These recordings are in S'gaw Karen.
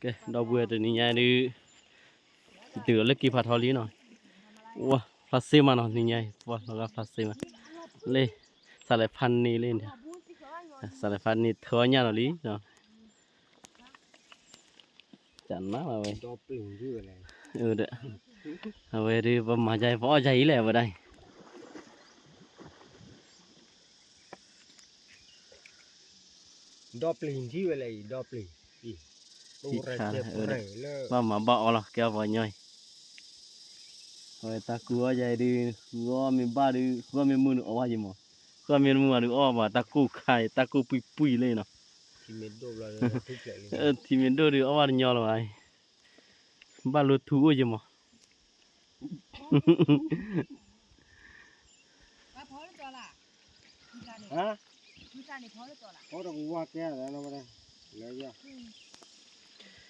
ဒီပုၢ်ဝဲၢ်တနံၤညါဒုး တုၤလီၤလၢက့ၤဖးထီလံနီၤ, ဝါ ဖျါစ့မးနီၤ နံၤညါအံၤ ပှၤလီၤဂာ်ဖျါစ့မး, လၢ စးလဲၤဖးန့ၢ်လံန့ၣ်, စးလဲၤဖးန့ၢ်ထၢအီၣ်ညၣ်လီၤလံနီၤ, ကနၣ်လီၤဝဲ, အဝဲဒၣ် ပမၤယါအံၤ ပအီၣ်ယါအံၤလဲၣ် အဝဲဒၣ်အံၤ ဒီပျံၤထံၣ်ဝဲလဲၣ်အံၤ ဒီပျံၤ, ထံဆါလၢ ဘၣ်မၤဘၣ်အီၣ်လီၤ ကဲအီၣ်ပှၤညီအံၤ, အဝဲတၢ်ကူအီၣ်ယၤအံၤဒုး ဃုအီၣ်မ့ၢ်ဘၣ်ဒုး ဃုအီၣ်မ့ၢ်မုာ်ဒုးအီၣ်ဘၣ်ယံၤမး, ဃုအီၣ်မ့ၢ်မုာ်ဒုးအီၣ်ဘၣ် တၢ်ကူၣ်ခါအံၤ တၢ်ကူၣ်ပှံၤပှံၤလၢနီၤ, ထံမ့ၢ်ဒိၣ်ဒုးအီၣ်ဘၣ်တညီလီၤဘၣ်, ဘၣ်လိထူအိၣ်ယံၤမး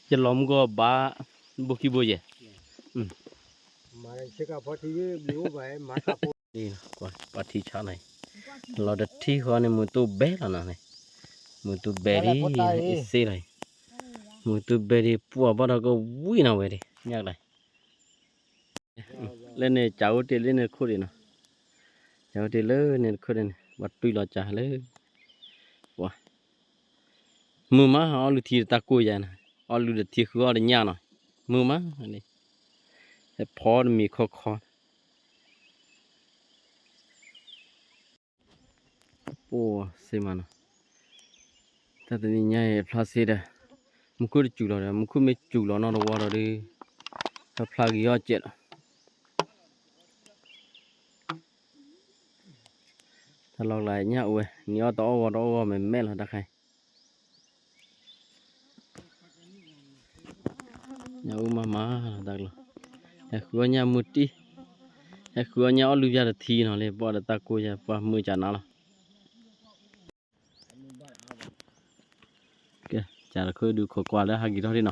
ယလီၤမူကီၢ်ဘၣ် ဘိခံဘိယဲၢ်, ပှၤထံဆါန့ၣ်, လီၤတထံၣ်ဃီန့ၣ် မုၢ်တူၢ်ဘဲလီၤနီၤန့ၣ်, မုၢ်တူၢ်ဘဲဒ်အံၤစ့လီၤ, မုၢ်တူၢ်ဘဲဒ်ပှၤဘၣ်ဒီးကဝံၤနီၤဝဲဒၣ် ညၣ်ကလါ လၢန့ၣ် ကၠးအိၣ်တ့ၢ်လၢန့ၣ်တခိၣ်ဒံးနီၤ, ကၠးအိၣ်တ့ၢ်လၢန့ၣ်တခိၣ်ဒံးန့ၣ် ပှၤတွံၢ်လီၤကၠးလၢ ပှၤ မုာ်မး အီၣ်လုၢ်ထံတၢ်ကိၢ်ယၤန့ၣ်, အီၣ်လုၢ်တထံဃုအီၣ်တညၣ်နီၤ, မုာ်မး, ဟဲဖီတမံၤခီခီ ပှၤစ့မးနီၤ, တၢ်တနံၤညါအံၤဖျါစ့ဒီး မူခိၣ်တစူၤလီၤဒီး မူခိၣ်မ့ၢ်စူၤလီၤနီၢ်တဝီဒီးဒုး ဖျါဂ့ၤအီၣ်စဲးလီၤ, တၢ်လီၢ်ကျါညၣ်အိၣ်ဝဲ နံၤအီၣ်တအီၣ်ဂီၤတအီၣ်ဂီၤမဲာ်မဲာ်လီၤတၢ်ခါအံၤ ညၣ်အိၣ်မးမးလီၤတၢ်ကျီၤ, ဟဲဃုအီၣ်ညၣ်မုၢ်တံၢ်, ဟဲဃုအီၣ်ညၣ်အီၣ်လုၢ်ယၤတထံနီၤလၢ ပှၤဒီးတၢ်ကိၢ်ယၤ ပှၤမုာ်ကနၣ်လီၤ, ကဲ ကးတခိၣ်ဒုးခိးကွၢ်လၢဟးက့ၤထီၣ်ဒံးနီၤ,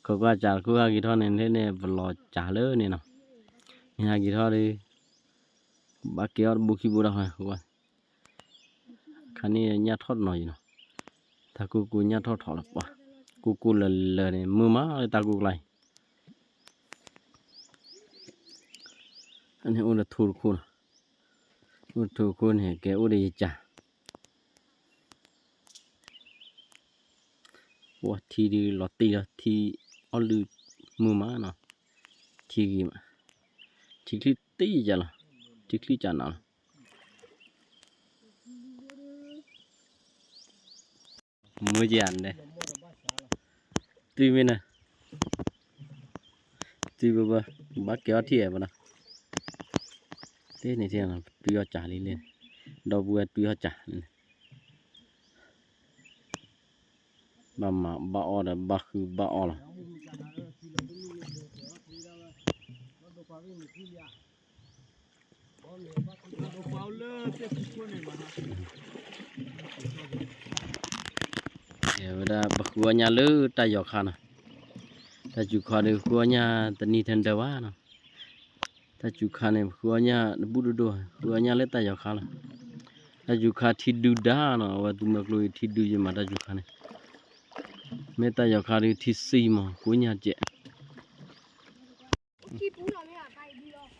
ခိးကွၢ်ကးတခိၣ်ဟးက့ၤထီၣ်န့ၣ် လၢန့ၣ်ပလီၤကးလၢန့ၣ်နီၤ, မ့ၢ်ဟးက့ၤထီၣ်ဒီး ဘၣ်ကဲအီၣ်တဘိခံဘိဒၣ်ဃီ ခါန့ၣ်ညၣ်ထီၣ်တနီၤယံၤနီၤ, တၢ်ကိၢ်ကိၢ်ညၣ်ထီၣ်ထီၣ်လီၤပှၤ, ကိၢ်ကိၢ်လၢာ်လၢာ်န့ၣ် မုာ်မးလၢတၢ်ကိၢ်ကျါအံၤ, အန့ၣ်အိၣ်ဒီးထိတခိၣ်နီၤ, အိၣ်ဒီးထိတခိၣ်န့ၣ် ကဲအိၣ်ဒီးယကး ပှၤထံဒုးလီၤတံၢ်လီၤ ထံအီၣ်လုၢ်မုာ်မးနီၤ, ထံဂ့ၤမး, ထံချံတံၢ်ယၤလီၤ, ထံချံကနၣ်လီၤ, မုာ်ကနၣ်, တုၤမ့ၢ်န့ၣ် တုၤဘၣ်ဘၣ် ဘၣ်ကဲအီၣ်ထံၣ်အဲၣ်ဘၣ်နီၤ, တန့ၣ်ထံၣ်နီၤ တွံၢ်အီၣ်ကးလံလဲၣ်, ဒီပုၢ်ဝဲၢ်တွံၢ်အီၣ်ကးန့ၣ် ဘၣ်မၤဘၣ်အီၣ်ဒီးဘၣ်ဃုဘၣ်အီၣ်လီၤ. ဝဲဒၣ် ပဃုအီၣ်ညၣ်လၢတၢ်ယီၤခါနီၤ, တၢ်စူၤခါဒီးဃုအီၣ်ညၣ်တနံၤထဲဒၢးဘၣ်နီၤ, တၢ်စူၤခါန့ၣ် ပဃုအီၣ်ညၣ်တဘူၣ်ဒိၣ်ဒိၣ် ဃုအီၣ်ညၣ်လၢတၢ်ယီၤခါလီၤ. တၢ်စူၤခါထံဒုဒါနီၤ, အဝဲသုးမီၤကျိၤအံၤထံဒုယမးတၢ်စူၤခါန့ၣ်, မ့ၢ်တၢ်ယီၤခါဒီးထံစံမး ဃုအီၣ်ညၣ်ကဲး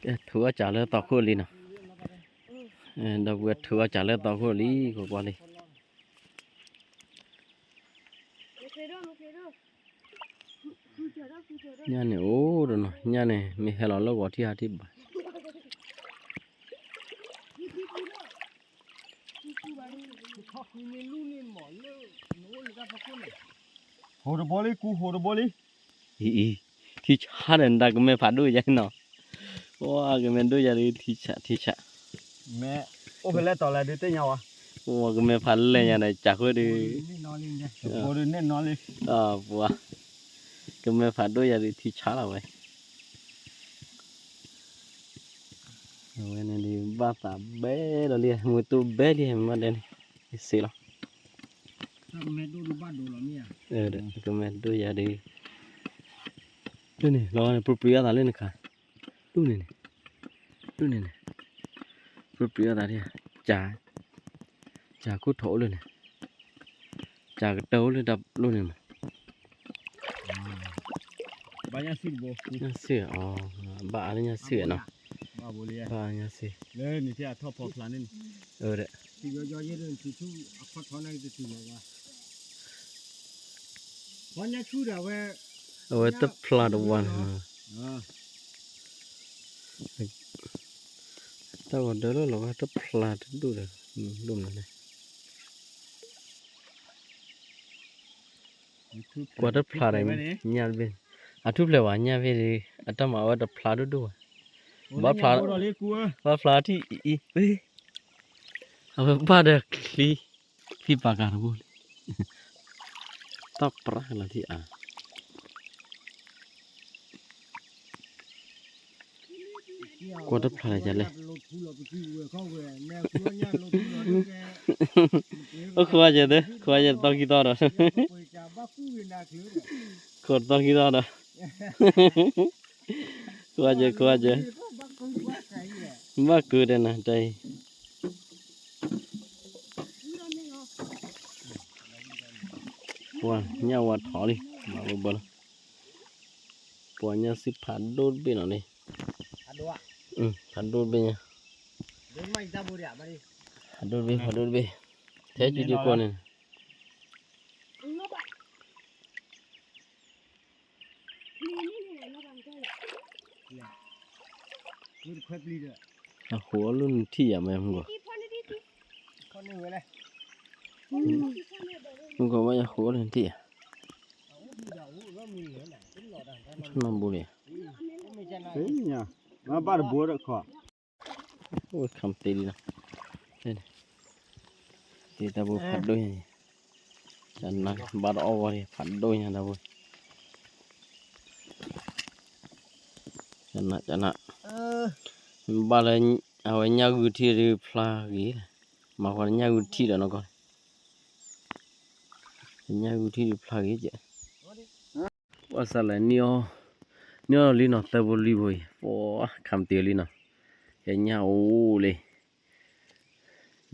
ကဲ ထုးအီၣ်ကးလၢသီခိၣ်လံနီၤ, ဒီပုၢ်ဝဲၢ်ထုးအီၣ်ကးလၢသီခိၣ်လံ ကွၢ်ကွၢ်လံ. ညၣ်န့ၣ်အိၣ်ဒီးနီၤ, ညၣ်န့ၣ် မ့ၢ်ဟဲလီၤလၢဂီၤထံၣ်ဟးထံၣ်ဘၣ်. ဟိးတဘိလံ ကူဟိးတဘိလံ. အံၤအံၤ ထံဆါဒီးနတၢ်ကမဲာ်ဖးဒိၣ်ယါနီၤ, ပှၤကမဲာ်ဒိၣ်ယါဒီးထံဆါ ထံဆါ, မ့ၢ်အိၣ်ဖဲလဲၣ်တီၤလဲၣ်ဒုးသ့ၣ်ညါဝဲ, ပှၤကမဲာ်ဖးလဲၢ်ညါဒီး ကးဃိဒီး ပှၤ ကမဲာ်ဖးဒိၣ်ယါဒီးထံဆါလီၤဝဲ. အဝဲန့ၣ်ဒုး ဘၣ်သးဘဲလီၤလံ, မုၢ်တူၢ်ဘဲလံ မ့ၢ်ဒဲန့ၣ် စ့လီၤ. ကမဲာ်ဒိၣ်ယါဒီး လၢန့ၣ် လီၤန့ၣ် ပြံပြံအသးလၢနခါ, ဒူၣ်န့ၣ်န့ၣ်, ဒူၣ်န့ၣ်န့ၣ်, ပြံပြံအသးဒ်, ကး, ကးခိၣ်ထီၣ်အိၣ်လၢန့ၣ်, ကးကတၢၢ်အိၣ်လၢတၢ်လိၣ်န့ၣ်မး. ဘၣ်ညၣ်စုၣ်တဘိ, ညၣ်စုၣ်, ဘၣ်အါလၢညၣ်စုၣ်နီၤ, ဘၣ်ညၣ်စုၣ်, လၢနထံၣ်အထီၣ်ဖီဖျါန့ၣ်, အၢ, အဝဲတဖျါတဝါန့ၣ်, တၢ်ဂီၤဒၢလၢလီၤဘၣ်တဖျါတဒိၣ်ဒီး, ဒိၣ်မးန့ၣ် ကွၢ်တဖျါဒီးညၣ်တဘ့ၣ်, အထူၣ်ဖျဲးဝဲညၣ်ဘ့ၣ်ဒီး အတၢ်မၤဝဲတဖျါဒိၣ်ဒိၣ်ဘၣ်, ဘၣ်ဖျါ, ဘၣ်ဖျါထံၣ်အံၤ, အဝဲဘၣ်ဒီးချံ, ချံပာ်ကၤတဘိလံ, တၢ်ပြၢလီၤထံၣ်အါ ကွၢ်တဖျါလဲၣ်လဲၣ်, အိၣ်ခိးဝဲကဲသ့, ခိးဝဲကဲတသီခံသီဒီး, ခိးတသီခံသီဒီး, ခိးဝဲကဲ, ခိးဝဲကဲ, ဘၣ်ကုာ်တဲနၤတၢ်အံၤ, ပှၤညၣ်ဝါထီၣ်လံ, မၤဘၢဘၢလီၤ, ပှၤညၣ်စုၣ်ဖးဒိၣ်တဘ့ၣ်နီၤလံ, ဖးဒိၣ်တဘ့ၣ်ညါ, ဖးဒိၣ်တဘ့ၣ်, ဖးဒိၣ်တဘ့ၣ်, ထဲကၠူဒံကွီၢ်န့ၣ် အဃိအလၢနထံၣ်ယၤမ့ၢ်မုၢ်ဂီၤ, မုၢ်ဂီၤဘၣ်ယၤဃိအလၢနထံၣ်ယၤ, နဘိလံ, မ့ၢ်ဘၣ်တဘိဒီးခီ, အိၣ်ခးမတ့လံနီၤ, တ့တၢ်ဘိဖးဒိၣ်ညါ, ဘၣ်တအီၣ်ဝဲလံ ဖးဒိၣ်ညါတၢ်ဘိ, ကနၣ်ကနၣ်, ဘၣ်လၢ အဝဲညၣ်ဂုာ်ထံၣ်ဒုးဖျါဂ့ၤ, မၤဃီညၣ်ဂုာ်ထံၣ်ဒီးနီၢ်ကီၢ်, ညၣ်ဂုာ်ထံၣ်ဒုးဖျါဂ့ၤကဲ, ပှၤစးလဲၤနံၣ်အီၣ်, နံၣ်အီၣ်လံနီၤ သၢဘိလွံၢ်ဘိအံၤ, ပှၤခးမတ့လံနီၤ, ကဲညၣ်အိၣ်လံ,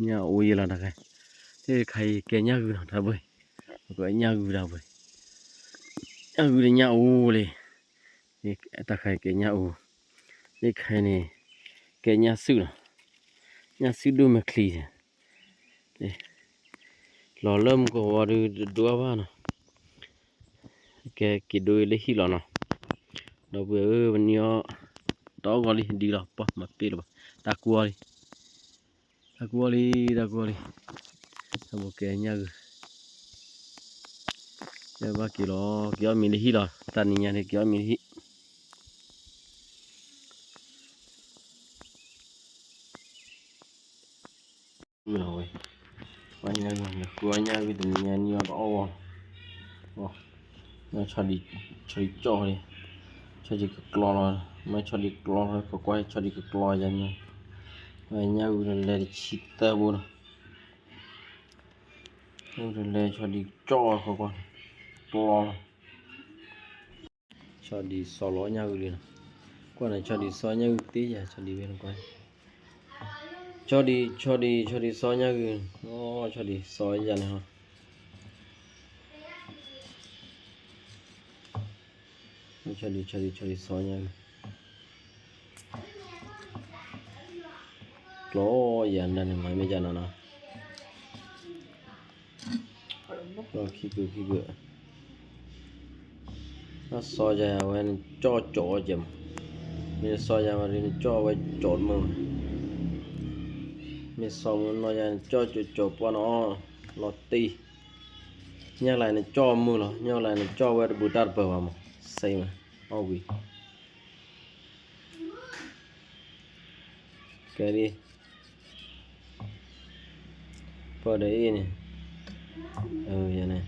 ညၣ်အိၣ်ယဲလီၤတခါ, တခါအံၤကဲညၣ်ဂုာ်နီၤတၢ်ဘိ, ပကညၣ်ဂုာ်တၢ်ဘိ, ညၣ်ဂုာ်ဒီးညၣ်အိၣ်လံ, တခါအံၤကဲညၣ်အိၣ်, တခါအံၤန့ၣ် ကဲညၣ်စုၣ်လီၤ, ညၣ်စုၣ်ဒိၣ်မဲာ်ချံ, လီၤလၢမုၢ်ကဝီၤဒုးတဒိဘၣ်နီၤ, ကဲက့ၤဒိလၢဟံၣ်လီၤနီၤ, ဒီပုၢ်ဝဲၢ်ဧၢ ပနံၣ်အီၣ် တအီၣ်ဂီၤလံ ဒ်လီၤ ပှၤမၤပ့ၢ်လၢၤဘၣ်, တၢ်ကူအီၣ်လံ, တၢ်ကူအီၣ်လံ, တၢ်ကူအီၣ်လံ, တၢ်ဘိကဲညၣ်ဂုာ်, ကဲဘၣ်က့ၤလီၤ က့ၤအီၣ်မ့ၤလၢဟံၣ်လီၤ တနံၤညါန့ၣ် က့ၤအီၣ်မ့ၤလၢဟံၣ် မ့ၢ်လီၤဝဲ, ပှၤညၣ်ဂုာ် နဃုအီၣ်ညၣ်ဂုာ်တနံၤညါ နံၣ်အီၣ်တအီၣ်ဝဲ, မ့ၢ်ဆီဒံၣ်ကၠီၣ်လံ, ဆီဒံၣ်ကကျီလီၤ, မ့ၢ်ဆီဒံၣ်ကကျီလီၤ ကကွၢ်ဆီဒံၣ်ကကျီယၤန့ၣ်, ပှၤညၣ်ဂုာ်တလဲၤတဆံသၢဘိလီၤ, ညၣ်ဂုာ်တလဲၤဆီဒံၣ်ကၠီၣ်ဝဲ ကကွၢ်, ကျီလီၤ ဆီဒံၣ်စီၤလီၤညၣ်ဂုာ်လံနီၤ, ကွၢ်န့ၣ် ဆီဒံၣ်စီၤညၣ်ဂုာ်သ့ယၤ ဆီဒံၣ်ဝဲနကွၢ်, ဆီဒံၣ် ဆီဒံၣ် ဆီဒံၣ်စီၤညၣ်ဂုာ်, အိ ဆီဒံၣ်စီၤယၤန့ၣ်ဟီ, ဆီဒံၣ် ဆီဒံၣ် ဆီဒံၣ်စီၤညါဂုာ် ကျီယၤနၤန့ၣ် မၤမ့ၢ်ယၤနီၤနီၤ, ကျီခံကုာ်ခံကုာ်, စီၤယၤဝဲနကၠီၣ်ကၠီၣ်ဝဲကဲမး, မ့ၢ်စီၤယၤဝဲဒ်နကၠီၣ်ဝဲကၠီၣ်တမုာ်, မ့ၢ်စီၤမုၢ်နီၢ်ယၤနကၠီၣ်ကၠီၣ်ကၠီၣ်ပှၢ်နီၤ, လီၤတံၢ်, ညၣ်လၢနကၠီၣ်မုာ်လီၤ, ညၣ်လၢနကၠီၣ်ဝဲတဘူးတၢ်တပၢၢ်ဘၣ်မး, စ့မး, အီၣ်ဝံၤ ကဲလံ, ပၢ်ဒီးအ့ၣ်န့ၣ်, ယန့ၣ်,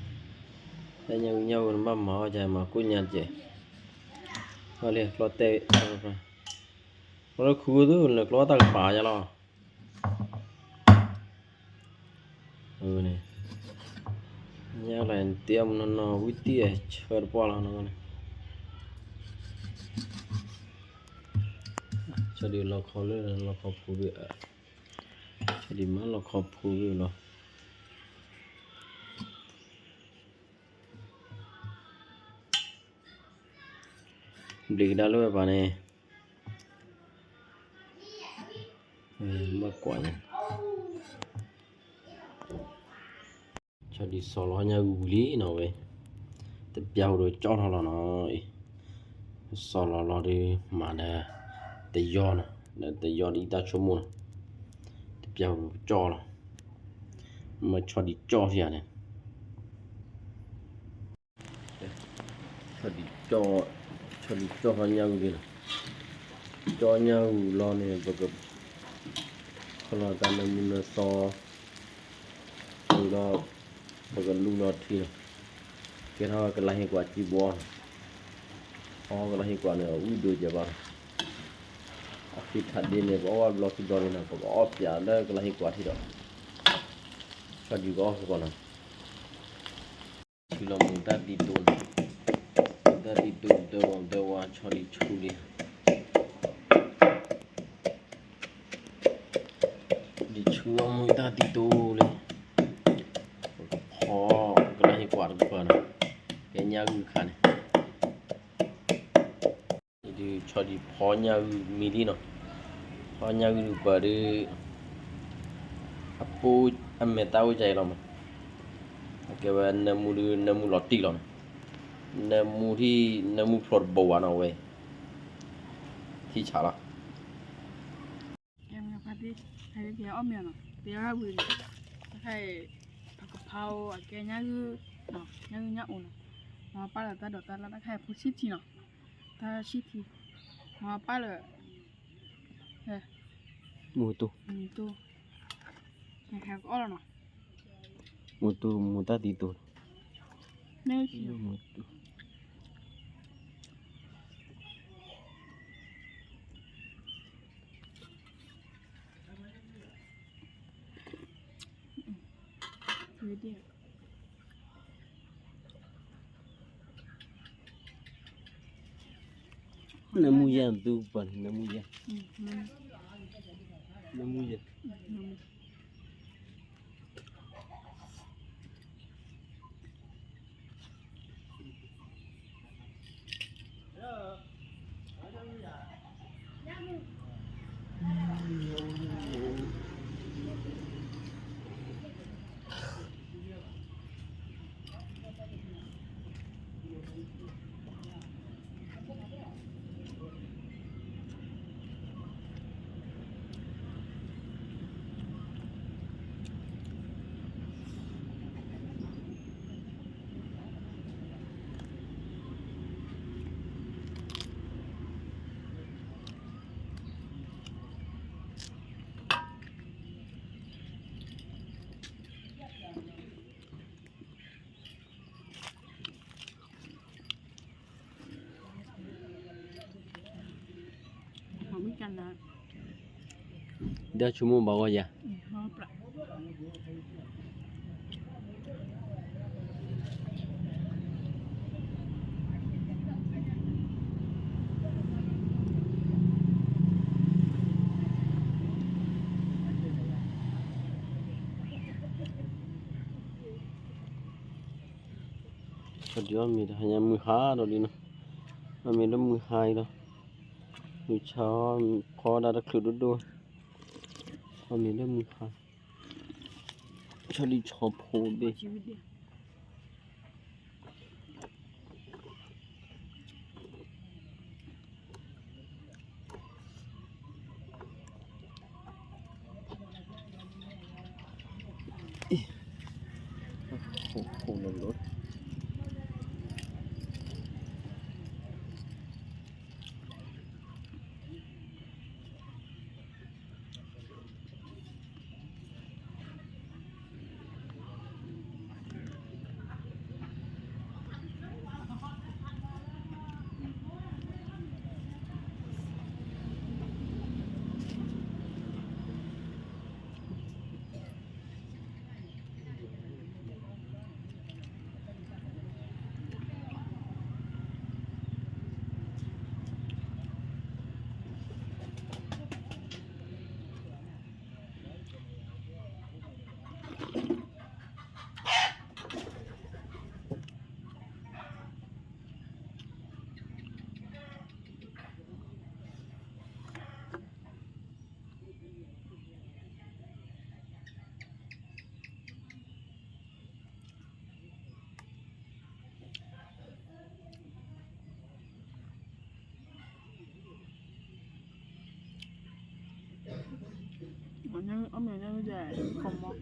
တၢ်ညၣ်ဂုာ်ညၣ်ဂုာ်နဘၣ်မၤအီၣ်ကမၤကိၣ်ညါတကဲး, လၢကျီတဲာ်, လၢခူသူလၢကျီတၢ်ကပၤယၤလီၤ န့ၣ်, ညၣ်လၢနတ့အီၣ်မုၢ်နီၢ်နီၢ် ဝံၣ်တံၢ်အဆၢတပှၢ်လီၤန့ၣ်, ဆီဒံၣ်လီၤခီလၢလီၤခီဖိဘ့ၣ်, ဆီဒံၣ်မၤလီၤခီဖိဘ့ၣ်လီၤ. ဘျ့ကဒါလၢဝဲပၢ်န့ၣ်, မ့ၢ်ကွၢ်န့ၣ်, ဆီဒံၣ်စီၤလီၤညၣ်ဂုၢ်ဝံၤလံနီၤဝဲ, တပျၢ်ဟူးဒီးကၠီၣ်ထီၣ်လီၤနီၤ, စီၤလီၤလီၤဒီးမၤဒီး တယီနီၤ, ဒီးတယီဒီးအံၤတၢ်ဆိကမိၣ်နီၤ, တပျၢ်ဟူးဒီးကၠီၣ်လီၤ, မ့ၢ်ဆီဒံၣ်ကၠီၣ်ထံဧါန့ၣ် ဆီဒံၣ်ကၠီၣ်, ဆီဒံၣ်ကၠီၣ်ထီၣ်ညၣ်ဂုၢ်လံနီၤ, ကၠီၣ်ညၣ်ဂုၢ်လီၤန့ၣ် ပကဖီလီၤတၢ်နၢမူနၢသီ, ဒီး ပကလူလီၤထံနီၤ, ကဲထီၣ်ကလါဟ့ကွၢ်ကံဘှီနီၤ, အီကလါဟ့ကွၢ်န့ၣ် အဝံၣ်ဒိၣ်ကဲဘၣ်နီၤ, အဖံထးဒ့န့ၣ် ပအီၣ်ဝဲဘျီခံဘျီလံနီၤ, ပကအီၣ်ပၠးလၢကလါဟ့ကွၢ်ထံဒီး ဆီဒံၣ်ကအီၣ်စ့ၢ်ကီးနီၤ, ဆူလီၤမူတၢ်ဒံးတိၢ်နီၤ, မူတၢ်ဒံးတိၢ် ဒဝဲဒဝဲ ဆီဒံၣ်ဆူလံ, ဒံးဆူအီၣ်မူတၢ်ဒံးတိၢ်လံ, ပကဖီကလါဟ့ကွၢ်တကပၤနီၤ, ကဲညၣ်ဂုၢ်ခါန့ၣ် ဒုးဆီဒံၣ်ဖီညၣ်ဂုၢ်မံလံနီၤ, ဖီညၣ်ဂုၢ်ပၢၢ်ဒုး အပိ အမဲာ်သၣ်အိၣ်ကဲအံၤလီၤမး, အကဲဝဲနၢမူဒုး နၢမူလီၤတံၢ်လီၤနီၤ, နၢမူထံၣ် နၢမူဖျိတဘိဝဲနီၤဝဲ, ထံဆးလီၤ. ကဲမ့ၢ်ဖါတံၢ်, ဖဲအီၣ်မ့ၤနီၤ, တ့အီၣ်ဝံၤန့ၣ်, တခါအံၤ ပကဖီအိၣ် အကဲညၣ်ဂုၢ်, ညၣ်ဂုၢ်ညၣ်အိၣ်နီၤ, မ့ၢ်ပာ်လၢတၢ်ဒိးတၢ်လၢ် တခါအံၤဖိဆံးထံနီၤ, တၢ်ဆံးထံ, မ့ၢ်ပာ်လၢ မူတူ, မူတူ, ဟဲကအီၣ်လီၤနီၤ, မူတူ မူတၢ်ဒံးတိၢ်, မူတူ နၢမူယဲၢ် နသုပှၤန့ၣ် နၢမူယဲၢ်, နၢမူယဲၢ်. ဒီးဆိကမိၣ်ဘၣ်ဂီၢ်ယၤ ဆီဒံၣ်အီၣ်မ့ၤတဟါညါမုၢ်ဟါဒီးလံနီၤ, အီၣ်မ့ၤလၢမုၢ်ဟါအံၤလီၤ, မုၢ်ဆါဖီဒၣ်တချုးဒိၣ်ဒိၣ်, အီၣ်မ့ၤလၢမုၢ်ဟါ, ဆီဒံၣ်ဆီဖိဘ့ၣ် ခိၣ်ခိၣ်လီၤလီၤ. အီၣ်မ့ၤညါဒၣ် ခီမီ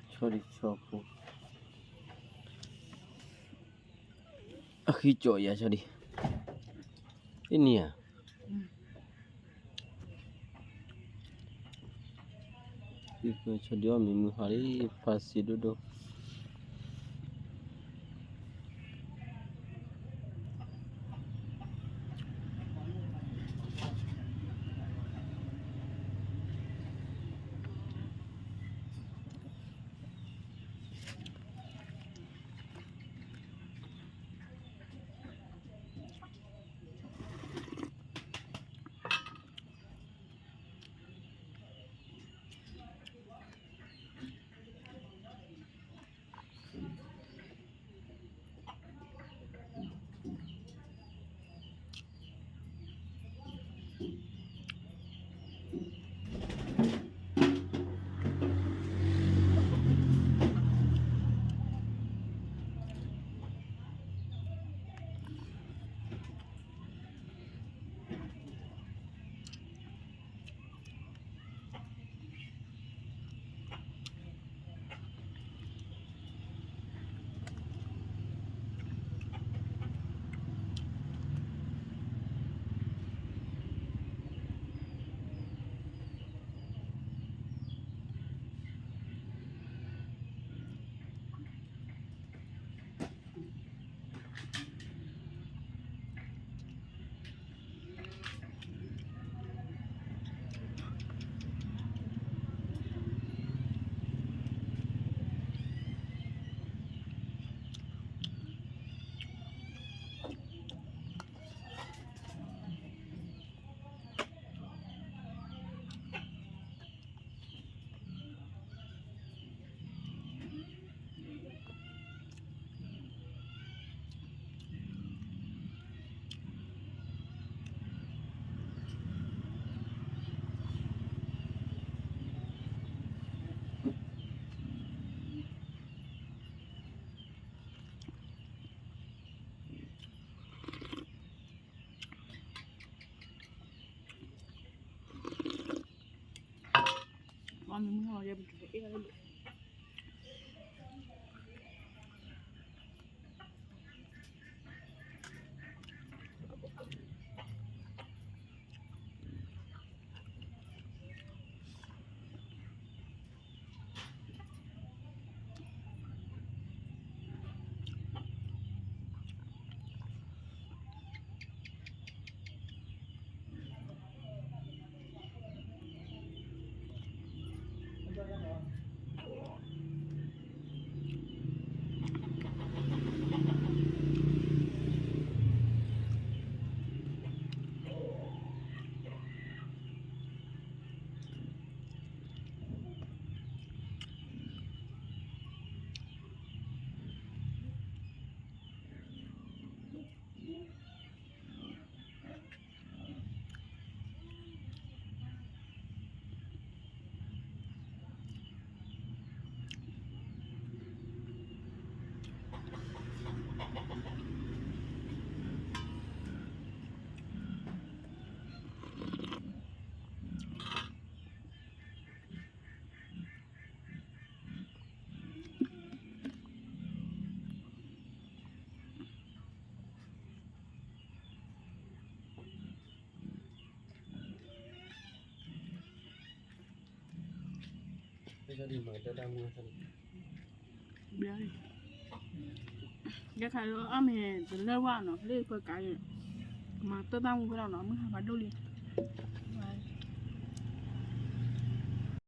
ဆီဒံၣ်ဆီဖိ, အဃံကၠီယၤဆီဒံၣ်, အ့ၣ်နံၤဧါ, ဆီဒံၣ်အီၣ်မ့ၤမုၢ်ဟါလံ, ဖးစံးဒိၣ်ဒိၣ်. ယခါအီၣ်မ့ၤတလၢဝဲနီၤ လၢပကး မၤတၢ်တၢ်မူဖဲလီၤနီၤ မုၢ်ဟါဖးဒိၣ်လံ.